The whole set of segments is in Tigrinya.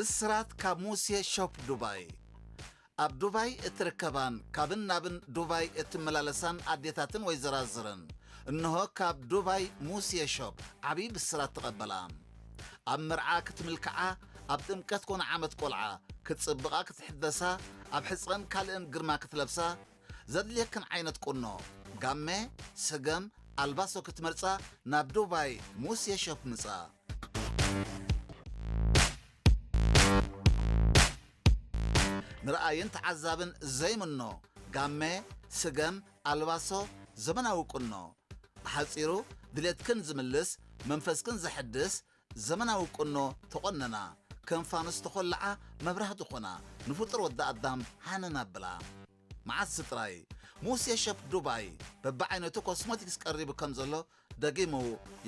ብስራት ካብ ሙሴ ሾፕ ዱባይ። ኣብ ዱባይ እትርከባን ካብን ናብን ዱባይ እትመላለሳን ኣዴታትን ወይዘራዝርን፣ እንሆ ካብ ዱባይ ሙሴ ሾፕ ዓብዪ ብስራት ተቐበላ። ኣብ መርዓ ክትምልክዓ፣ ኣብ ጥምቀት ኮነ ዓመት ቆልዓ ክትጽብቓ ክትሕደሳ፣ ኣብ ሕጸን ካልእን ግርማ ክትለብሳ፣ ዘድልየክን ዓይነት ቁኖ፣ ጋመ፣ ስገም፣ ኣልባሶ ክትመርጻ ናብ ዱባይ ሙሴ ሾፕ ምጻ። ንረኣይን ተዓዛብን ዘይምኖ ጋመ፣ ስገም፣ ኣልባሶ፣ ዘመናዊ ቁኖ። ብሓጺሩ ድሌትክን ዝምልስ፣ መንፈስክን ዘሐድስ ዘመናዊ ቁኖ ተቖነና። ከም ፋኑስ ተኾልዓ መብራህቲ ኾና፣ ንፍጡር ወዲ ኣዳም ሃነን ኣብላ። መዓስ ጥራይ ሙሴ ሸፕ ዱባይ በብዓይነቱ ኮስሞቲክስ ቀሪቡ ከም ዘሎ ደጊሙ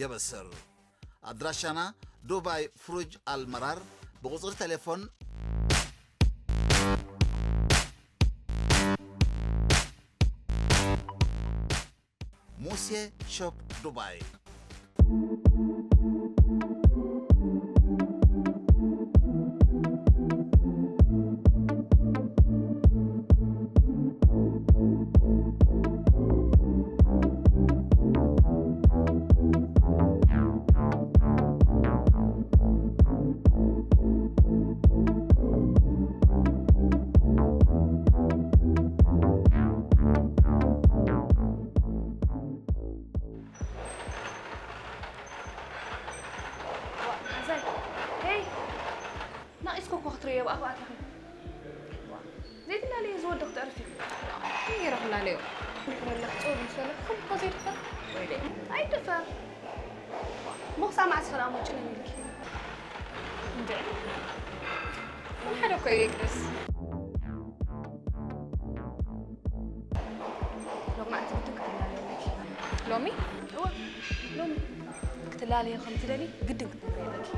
የበስር። ኣድራሻና ዱባይ ፍሩጅ ኣልመራር፣ ብቁጽሪ ቴሌፎን ሙሴ ሾፕ ዱባይ። ዋእ፣ ሓዛይ፣ ሄይ፣ ናቒስኮ እኮ ክትርእዮ ብኣፍ ኣትለኺ። ዘይትላለየ ዝወደኹ ተዕርፊ። ከመይ ገይረ ክላለዮ? ምሕረላ ክጸወት ምስ በለኩ ከምኡ እኮ ዘይድፈር። ወይለይ። ኣይድፈር። ምኽሳብ መዓስ ፈረቓ መጭነን ኢልኪ? እንድዒ። ንሓደ እኮ እዩ የቅርስ። ሎሚ መዓልቲ ግድን ክትላለዮ ኣለኪ። ሎሚ? እወ፣ ሎሚ ክትላለዮ ከም ትደሊ ግድን ክትነግሪ ኣለኪ።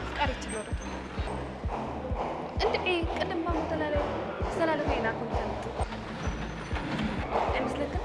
ኣፍቃሪት ትብሎ ዶ? እንድዒ፣ ቅድም እባ ምተላለዩ፣ ዝተላለኹ ኢና እኮ ንፈልጥ። ኣይመስለክን?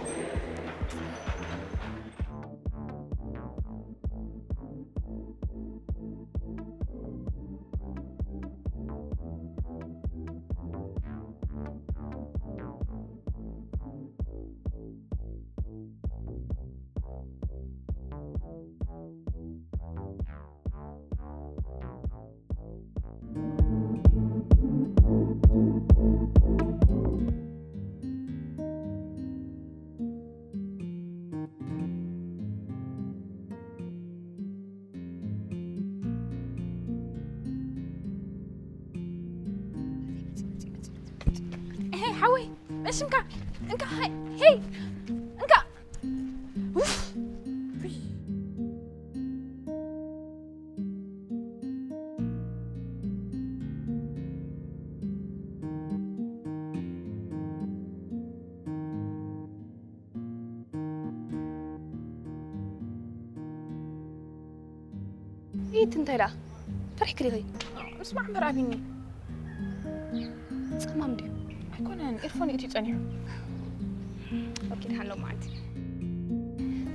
ሄይ ሓወይ፣ እሺ፣ እንካ፣ እንካ፣ ሄይ፣ ሄይ፣ እንካ። ኡፍ። ኢት እንታይ ደኣ? ፈሪሕኪ ዲኺ? እስማዕ እምበር ኣቢኒ። ጸማም ድዩ? ኣይኮነን፣ ኤርፎን እዩ ጸኒሑ። ኦኬ፣ ደሓን ሎማዓንቲ።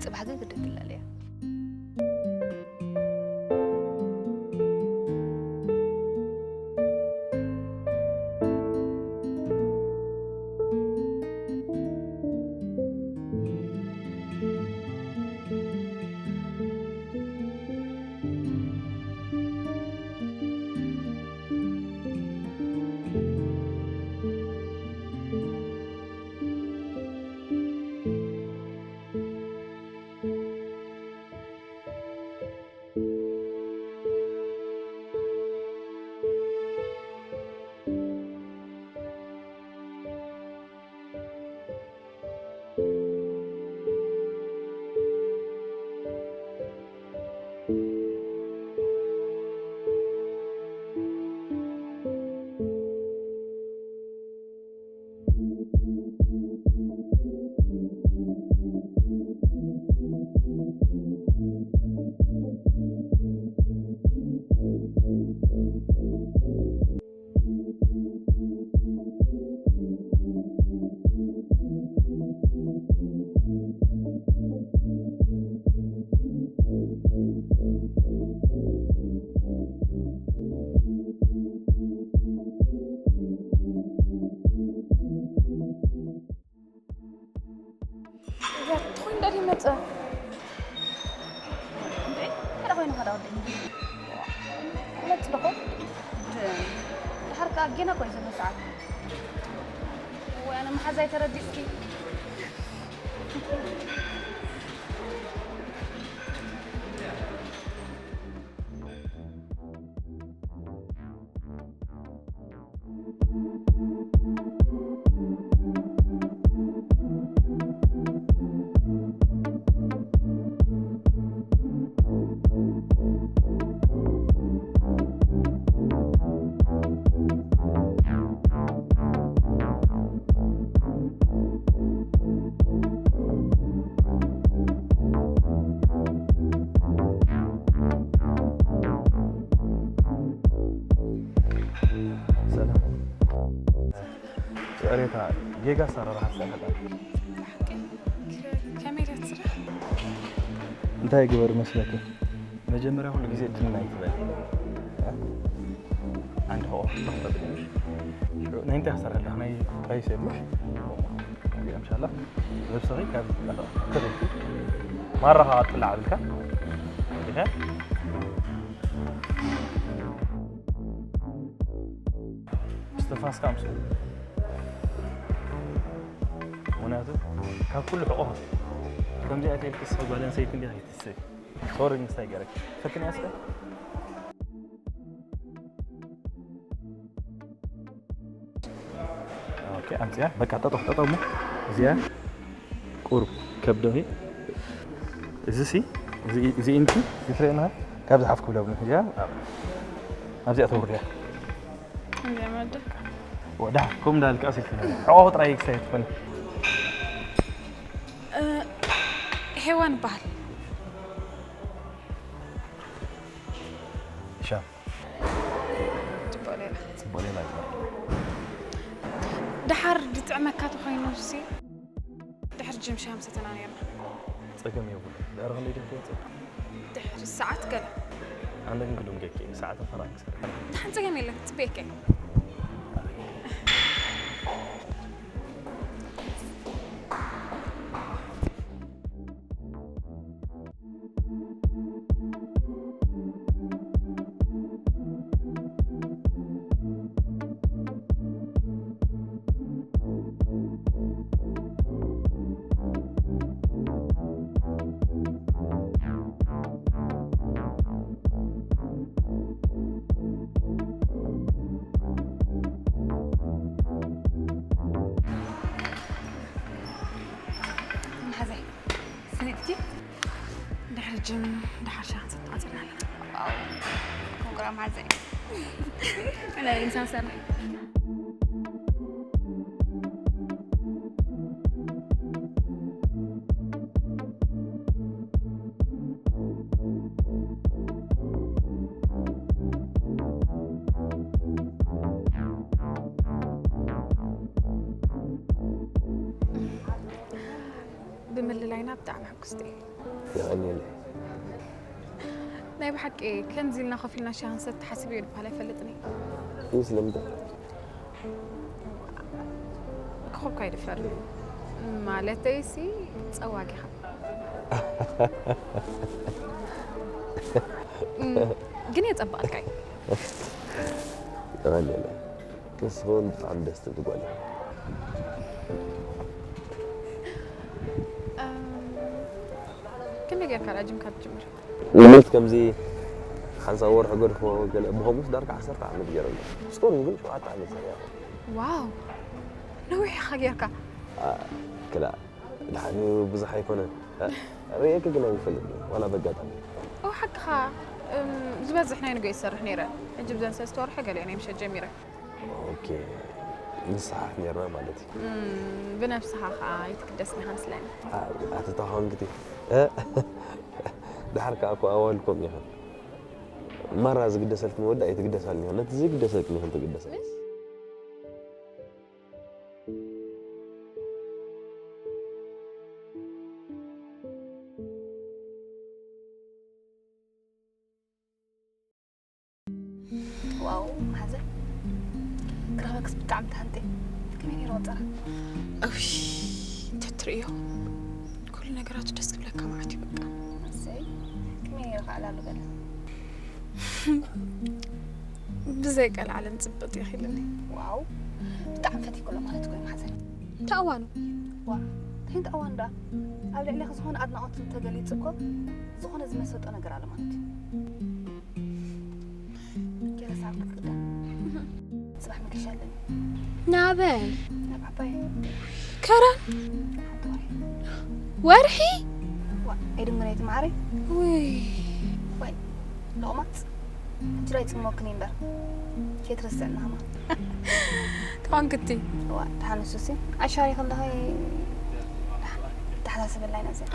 ጽባሕ ግን ግድን ክላለያ። እዛ ትኾይን ዳዲ መጸ። እንዴ፣ እንታይ ኮይኑ ኸዳ ወደይ? መጽ ዶ ኾን? ድሓር ከኣ ጌና እኮ እዩ ዘሎ ሰዓት። ወይ ኣነ መሓዛይ ተረዲእኪ። ሰላም። ይቕሬታ፣ ጌጋ ኣሰራርሓ ስራሕ ኣላ። ከመይ ኢላ ትስራሕ? እንታይ ግበር መስለኪ? መጀመርያ ኩሉ ግዜ ድን ኣይትበል። ኣንድ ሆ ናይ እንታይ ክሰርሐልካ? ናይ ጣይስ የብልሽ? ኢንሻላህ ነብስኺ ካብ ከደቲ ማራኻ ጥላዕ ብልካ ኢኻ። እስትንፋስካ ኣምስኡ። ምኽንያቱ ካብ ኩሉ ሕቑኻ ከምዚኣ ተልክስ ጓል ኣንስተይቲ እንዲኻ ይትስእ። ሶሪ ምስታይ ገረክ ፈትን ያስረ። ኦኬ፣ ኣምጽያ በቃ ጠጠው ጠጠው እሞ እዚኣ ቁሩብ ከብደኺ። እዚ ሲ፣ እዚ፣ እዚ ኢንኪ ይፍረና ካብ ዝሓፍ ክብለብሉ እዚኣ ኣብዚኣ ተውርድያ። እንዴ ማደ? ወዳ፣ ኩም ዳልካ ሲፍና። ኦ፣ ጥራይ ክሳይ ትፈን። እ፣ ሄዋን በሃል። ሻ። ጽቡቕ ሌላ። ጽቡቕ ሌላ ይበሃል። ደሓር ድጥዕመካ ተኾይኑ ሲ፣ ድሕሪ ጅም ሻሂ ምሰተና ነይርና። ጸገም የብሉ። ድሕሪ ክንደይ ድሕሪ ወጽእ? ድሕሪ ሰዓት ገለ። ኣነ ግን ክድንገኪ እየ። ሰዓት ፈራን ክሰርሕ። ደሓን ጸገም የለን። ጽበየካ እየ። መሓዛይ፣ ስኒጥቲ? ድሕሪ ጅም፣ ድሓር ሻሂ ክንሰቲ ተዓጺርና ኣለና። ዋው፣ ኮንግራ መሓዛይ። ኣነ ምሳና ሰራይ። ብምልላይና ብጣዕሚ ሕጉስቲ እየ። የቐንየለይ። ናይ ብሓቂ ከምዚ ኢልና ኮፍ ኢልና ሻሂ ክንሰቲ ሓሲበዮ ድበሃል ኣይፈልጥን እየ። እዩ ስለምንታይ? ክኾብካ ኣይድፈርን። ማለተይሲ ጸዋጊኻ። እም፣ ግን የጸብቐካ እዩ። የቐንየለይ። ንስኺ እውን ብጣዕሚ ደስ ትብሊ ጓል ኢኺ። እም፣ ክንደይ ጌርካ ደኣ ጅምካ ትጅምር? ንመልት ከምዚ ሓንሳብ ወርሒ ገድፎ ገለ ብኸምኡስ ዳርጋ ዓሰርተ ዓመት ገይረ ኣለኹ። ጽሩይ ግን ሸውዓተ ዓመት ሰሪሐ ኣለኹ። ዋው! ነዊሕ ኢኻ ጌርካ። ኣ፣ ክላ፣ ድሓን እዩ ብዙሕ ኣይኮነን። እ፣ ርእየኪ ግን ኣይፈልጥን፣ ዋላ በጋጣሚ። ኦ፣ ሓቅኻ፣ እም፣ ዝበዝሕ ናይ ንግሆ ይሰርሕ ነይረ። ሕጂ ብዘን ሰለስተ ወርሒ ገሊኦ ናይ ምሸት ጀሚረ። ኦኬ፣ ንስሓት ነይርና ማለት እዩ። እም፣ ብነብስኻ ኸኣ ኣይትግደስን ኢኻ መስለኒ። ኣ-፣ ኣቲ ተዃንክቲ፣ እ? ድሓር ከኣ እኮ ኣዋልድ ከምኡ ኢኸን። ማራ ዝግደሰልክን ወዲ ኣይትግደሳልን ኢኸን። ነቲ ዝግደሰልክን ኢኸን ትግደሳ። ዋው፣ ማሕዘን ክረኽበክስ ብጣዕሚ ተሃንጠ። ከመይ ነይሩ ቆጸራ? እውይ፣ እንተትርእዮ፣ ኩሉ ነገራቱ ደስ ክብለካ ማለት እዩ። በቃ፣ እሰይ፣ ከመይ ነይሩ ከ ዕላሉ ገለ? ብዘይ ቀልዓለም ጽብቕቲ ኢኺ ኢሉኒ። ዋው፣ ብጣዕሚ ፈቲኩሎ ማለት እኮ እዩ፣ ማሕዘን። እንታይ እዋኑ? ዋ፣ እንታይ እንታይ እዋኑ ደኣ? ኣብ ልዕሌኺ ዝኾነ ኣድናቖት እንተገሊጹ እኮ፣ ዝኾነ ዝመሰጦ ነገር ኣሎ ማለት እዩ። ገለ ሳብ ክክዳ። ጽባሕ መገሻ ኣለኒ። ናበይ? ናብ ዓባይ። ከረን? ሓንቲ ወርሒ። ወርሒ? ዋ፣ ኣይድንጉነይቲ ማዓረይ። ውይ። ዋይ፣ ሎቕማጽ። ሕጂ ዶ ኣይጽመወክን እምበር። ከይትረስዕና ሃማ። ተኾንክቲ። ዋ፣ ደሓን ንሱሲ። ኣሻሪ ከለኸ ተሓሳስበላ ኢና እዚኣ።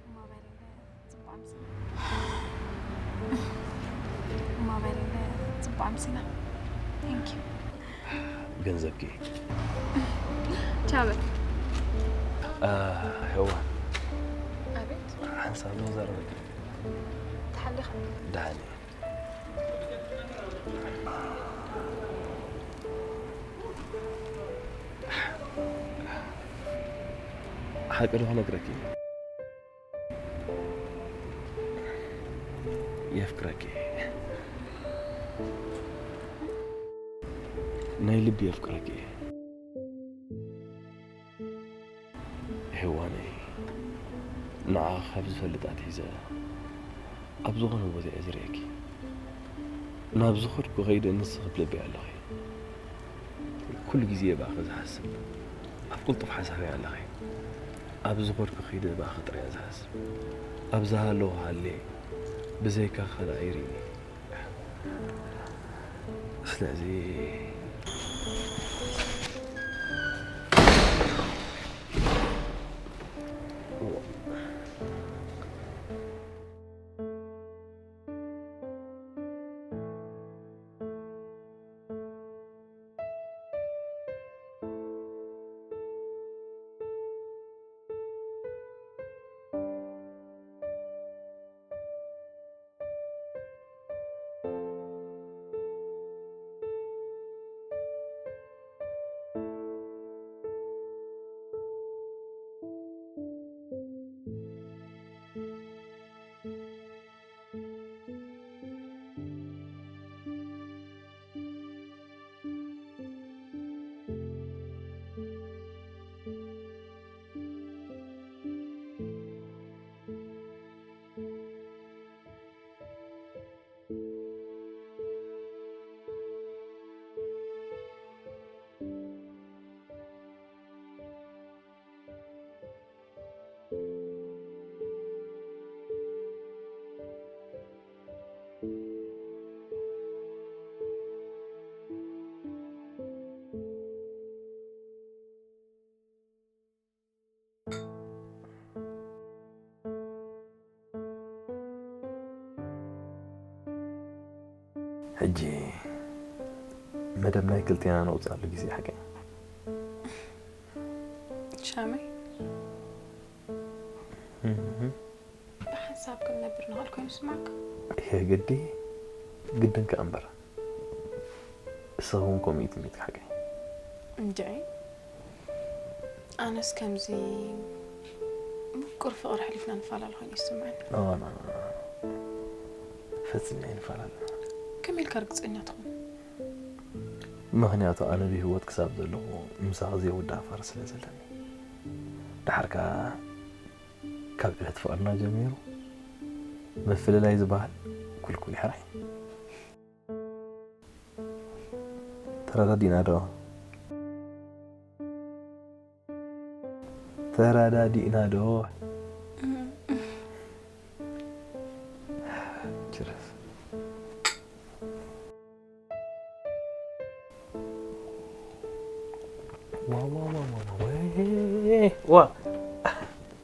እማ በል፣ ጽቡቕ ኣምሲና። እማ በል፣ ጽቡቕ ኣምሲና። Thank you። ገንዘብኪ። ቻበል። አ፣ ሄዋን። ኣቤት። ሓንሳብ ዶ ዘረበኪ? ተሓሊኻ? ደሓን እየ። ሓቂ ዶ ክነግረኪ? የፍቅረኪ። ናይ ልቢ የፍቅረኪ። ሄዋነይ፣ ንዓኻ ካብ ዝፈልጥ ኣትሒዘ ኣብ ዝኾነ ቦታ እየ ዝርእየኪ። ናብ ዝኸድኩ ከይደ ንስኺ ኣብ ልበይ ኣለኺ። ኩሉ ግዜ ብኣኺ ዝሓስብ፣ ኣብ ቅልጡፍ ሓሳበይ ኣለኺ። ኣብ ዝኸድኩ ከይደ ብኣኺ ጥራይ እየ ዝሓስብ። ኣብ ዝሃለኹ ሃልየ፣ ብዘይካ ካልእ ኣይርእይን እየ። ስለዚ ሕጂ መደብ ናይ ክልቴና ነውፅኣሉ ግዜ ሓቀኛ። ሻመይ ብሓንሳብ ክንነብር ንኽእል ኮይኑ ስማዕካ። ይሄ ግዲ ግድን ከኣ እምበር። እሰውን ኮሚትሚት ሓቀኝ። እንድዒ ኣነስ ከምዚ ምቁር ፍቕሪ ሕሊፍና ንፈላለ ኮይኑ ይስምዐኒ። ኣዋና ፈጺመ ኣይንፈላለ። ከመይ ኢልካ ርግጸኛ ትኾን? ምኽንያቱ ኣነ ብህይወት ክሳብ ዘለኹ ምሳኺ ዘይውዳእ ፍቕሪ ስለ ዘለኒ። ደሓር ከኣ ካብ ዕለት ፍቕርና ጀሚሩ ምፍልላይ ዝበሃል ኩልኩል ይሕራይ። ተረዳዲእና ዶ? ተረዳዲእና ዶ? ችረስ። ዋ ዋ ዋ ዋ ዋ ወይ ዋ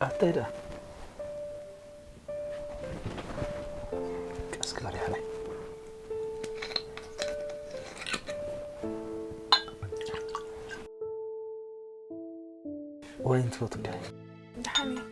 ኣታይ ደኣ ቀስ ክበል ይሕራይ። ወይን ትፈቱ እንዲያ? ደሓን እየ።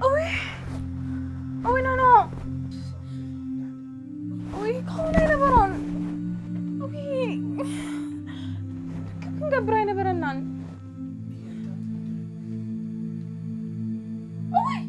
ኡይ ኡይ ኖኖ ኡይ ክኸውን ኣይነበሮን። ኡይ ርክብ ክንገብር ኣይነበረናን። ኡይ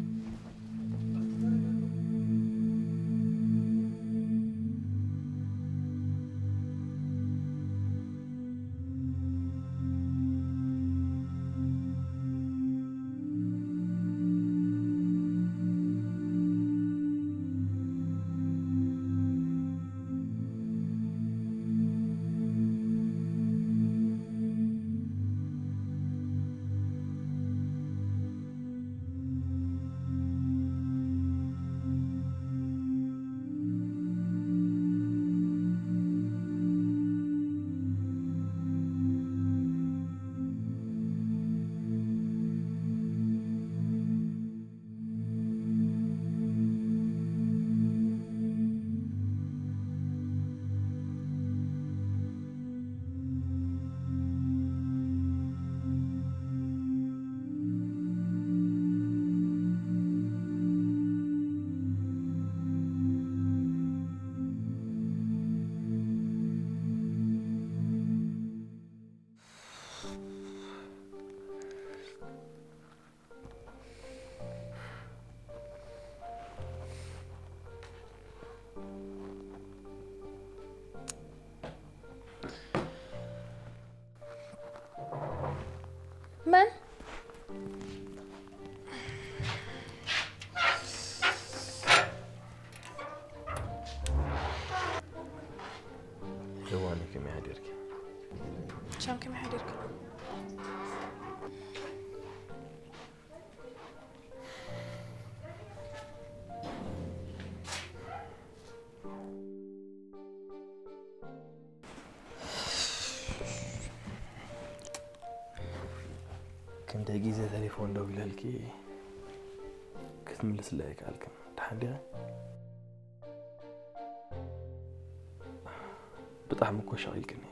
መን? ጀዋኒ ከመይ ሓዲርኪ? ሻም ከመይ ሓዲርካ? ክንደይ ግዜ ቴሌፎን ደዊለልኪ ክትምልስለይ ኣይከኣልክን። ደሓን ዲኻ? ብጣዕሚ እኮ ሻቒልክኒ።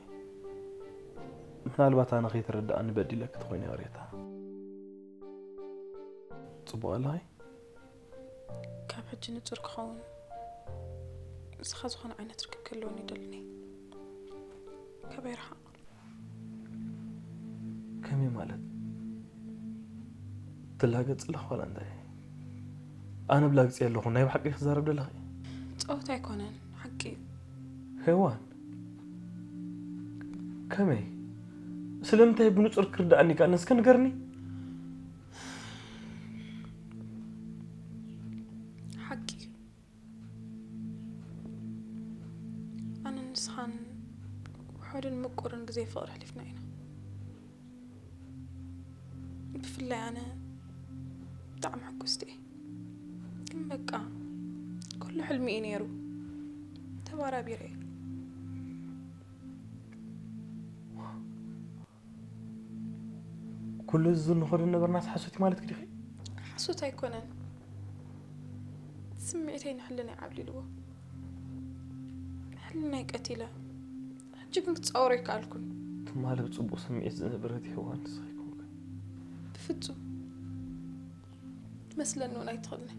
ምናልባት ኣነ ከይተረድኣኒ በዲለኪ ተኾይነ ይቕሬታ። ጽቡቕ ኣለኺ? ካብ ሕጂ ንጹር ክኸውን ንስኻ ዝኾነ ዓይነት ርክብ ክህልወኒ ይደልን እየ። ካባይ ርሓቕ። ከመይ ማለት? ትላገጽ ኣለኺ ዋላ እንታይ? ኣነ ብላግጺ ኣለኹ፣ ናይ ብሓቂ ክዛረብ ደለኺ? ጸወታ ኣይኮነን፣ ሓቂ እዩ። ሄዋን፣ ከመይ? ስለምንታይ ብንጹር ክርድኣኒ ከኣነስ ከንገርኒ? ሓቂ እዩ። ኣነ ንስኻን ውሑድን ምቁርን ግዜ ፍቕሪ ኣሕሊፍና ኢና። ብፍላይ ኣነ ብጣዕሚ ሕጉስቲ እየ። ግን በቃ ኩሉ ሕልሚ እዩ ነይሩ። ተባራቢረ እየ። ኩሉ እዚ ንኸዶ ነበርናስ ሓሶት እዩ ማለት ክዲኺ? ሓሶት ኣይኮነን። ስምዒተይ ንሕልናይ ዓብሊልዎ። ሕልናይ ቀቲለ። ሕጂ ግን ክጻወሮ ኣይከኣልኩን። ትማሊ ብጽቡቕ ስምዒት ዝነበረት ሄዋን ንስኺ ኮንክን። ብፍጹም ክትመስለኒ እውን ኣይትኽእልን።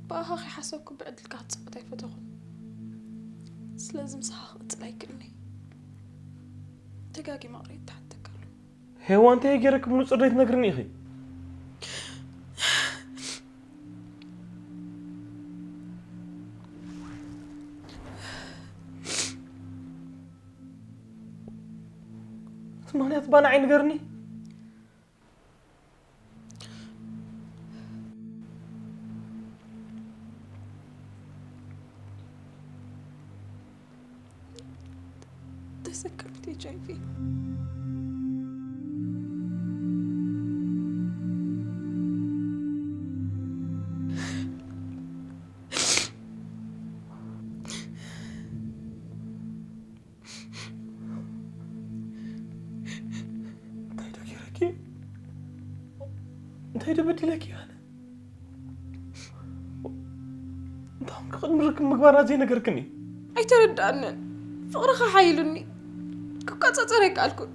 ብኣኻ ከይሓሰብኩ ብዕድልካ ክትጽወት ኣይፈተኹን። ስለዚ ምሳኻ ክቕጽል ኣይክእልን እየ። ደጋጊመ ይቕሬታ እሓተካ ኣለኹ። ሄዋን እንታይ ገይረኪ ብንጹር ዘይትነግርኒ ኢኺ? እቲ ምኽንያት እባ ንዓይ ንገርኒ። ተሰከምቲ ኤች ኣይ ቪ። እንታይ ዶ ገይረኪ? እንታይ ዶ በዲለኪ ኣነ? እንታም ክቕድሚ ርክብ ምግባር ኣዘይ ነገርክኒ? ኣይተረድኣንን። ፍቕርኻ ሓይሉኒ ክቆጻጸር ኣይከኣልኩን።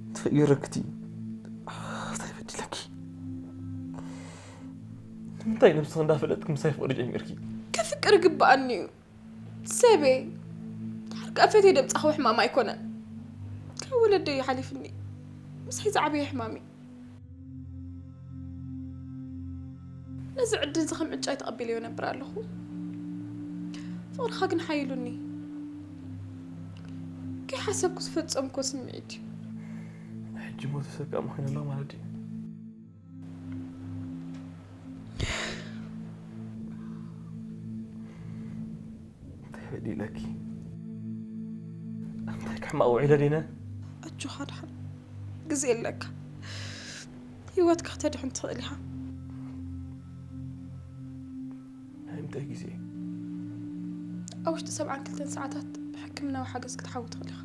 እንታይ ገይረክቲ? እንታይ በዲለኪ? ንምንታይ ነብስኺ እንዳፈለጥክ ምሳይ ፍቕሪ ጀሚርኪ? ከፍቅር ግብኣኒ እዩ። ሰበይ፣ ድሓር ከኣ ፈትየ ደምጻኽዎ ሕማም ኣይኮነን። ካብ ወለደይ እዩ ሓሊፍኒ። ምሳይ ዝዓበየ ሕማም እዩ። ነዚ ዕድል እዚ ከም ዕጫይ ተቐቢለዮ ነብር ኣለኹ። ፍቕርኻ ግን ሓይሉኒ። ከይሓሰብኩ ዝፈጸምኮ ስምዒት እዩ። ሕጂ ሞት ሰብ ከኣ መኺኑ ኣሎ ማለት ድዩ? እንታይ በዲለኪ? እንታይ ክሕማቕ ውዒለ ዲነ? ኣጆኻ ድሓን ግዜ ኣለካ። ህይወትካ ክተድሕን ትኽእል ኢኻ። ናይ ምንታይ ግዜ? ኣብ ውሽጢ ሰብዓን ክልተን ሰዓታት ሕክምናዊ ሓገዝ ክትሓዊ ትኽእል ኢኻ።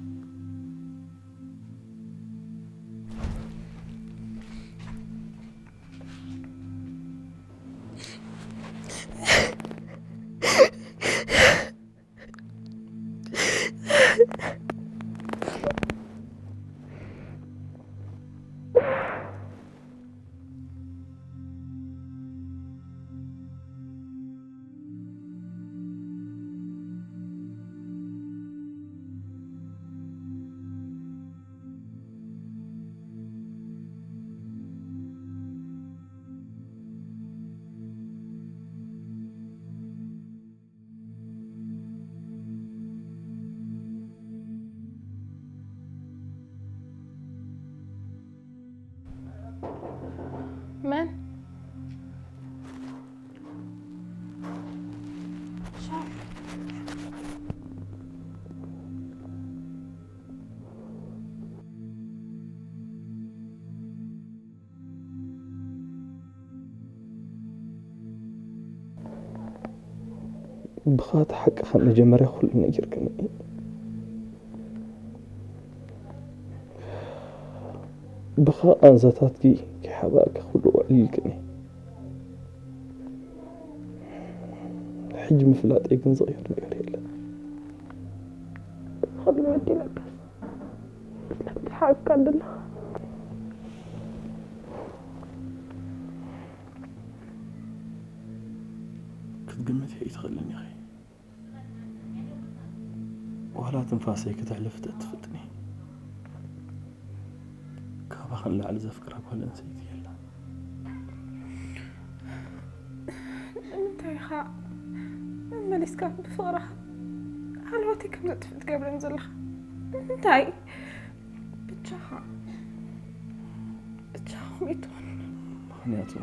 መን? ብኻ እቲ ሓቂ ካብ መጀመርያ ኩሉ ነጊርክኒ። ብኻ ቃንዛታትኪ ከይሓባእኪ ኩሉ ኣዕሊልክኒ። ሕጂ ምፍላጠይ ግን ዝቕይር ነገር የለን። ኩሉ በዲለካስ ስለምንታይ ሓቂፍካ ኣለኻ? ክትግምቲ ኣይትኽእልን ኢኺ። ዋላ ትንፋሰይ ክተሕልፊ ተትፍትኒ፣ ካባኻ ንላዕሊ ዘፍቅራ ጓል ኣንስተይቲ የላን። ንምንታይ ኢኻ መመሊስካ ብፍቕርኻ ሃለዋተይ ከም ዘጥፍእ ትገብረኒ ዘለኻ? ንምንታይ? ብቻኻ ብቻኻ ከመይ ትኾን? ምኽንያቱ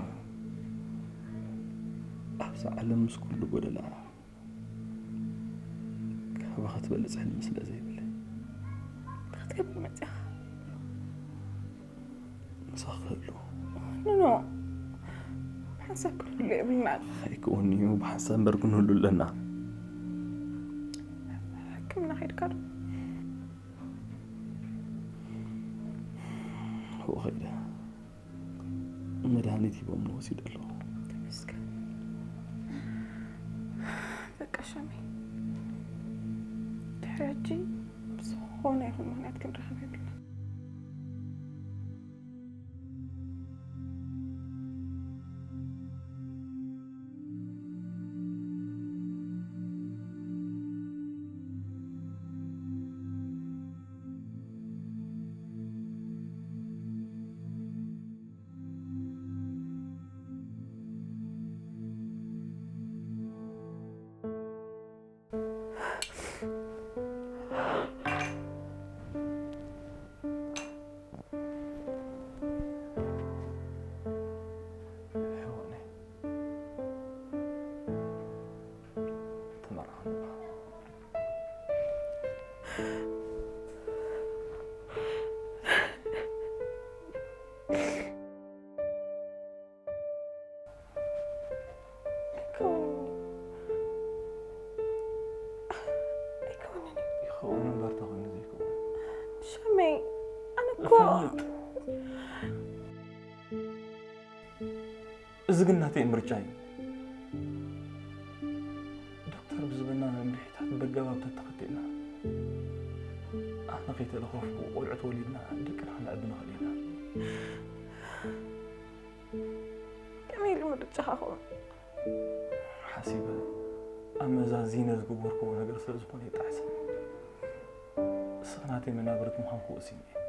ኣብዛ ዓለም ምስ ኩሉ ጎደላ ካባኻ ትበልጽ ሕልሚ ስለ ዘይብለይ። ክትገብር መጺኻ ምሳኺ ክህሉ ኖ ኖ ሓንሳብ ክንህሉ የብልናን። ኣይከውን እዩ። ብሓንሳብ እምበር ክንህሉ ኣለና። ሕክምና ከይድካ ዶ? እወ ከይደ መድሃኒት ሂቦምኒ ወሲደ ኣለኹ። ተመስገን። በቃ ሻሚ ድሕሪ ሕጂ ብዝኾነ ይኹን ምኽንያት ክንራኸብ የብልና። ይኸውን እምበር ተኾይኑ ዘይከውን ሸመይ ኣነ እኮ እዚ ግን ናተይ ምርጫ እዩ። ዶክተር ብዝበና መምርሒታት በገባብ ተተኸቲልና ኣነ ከይተለኸፍኩ ቆልዑ ተወሊድና ደቅና ክነዕቢ ንኽእል ኢና። ከመይ ኢሉ ምርጫኻ ኸውን? ሓሲበ ኣመዛዚነ ዝገበርክዎ ነገር ስለ ዝኾነ ይጣዕሰ። እስኺ ናተይ መናብርት ምዃንኩ ወሲነ እየ።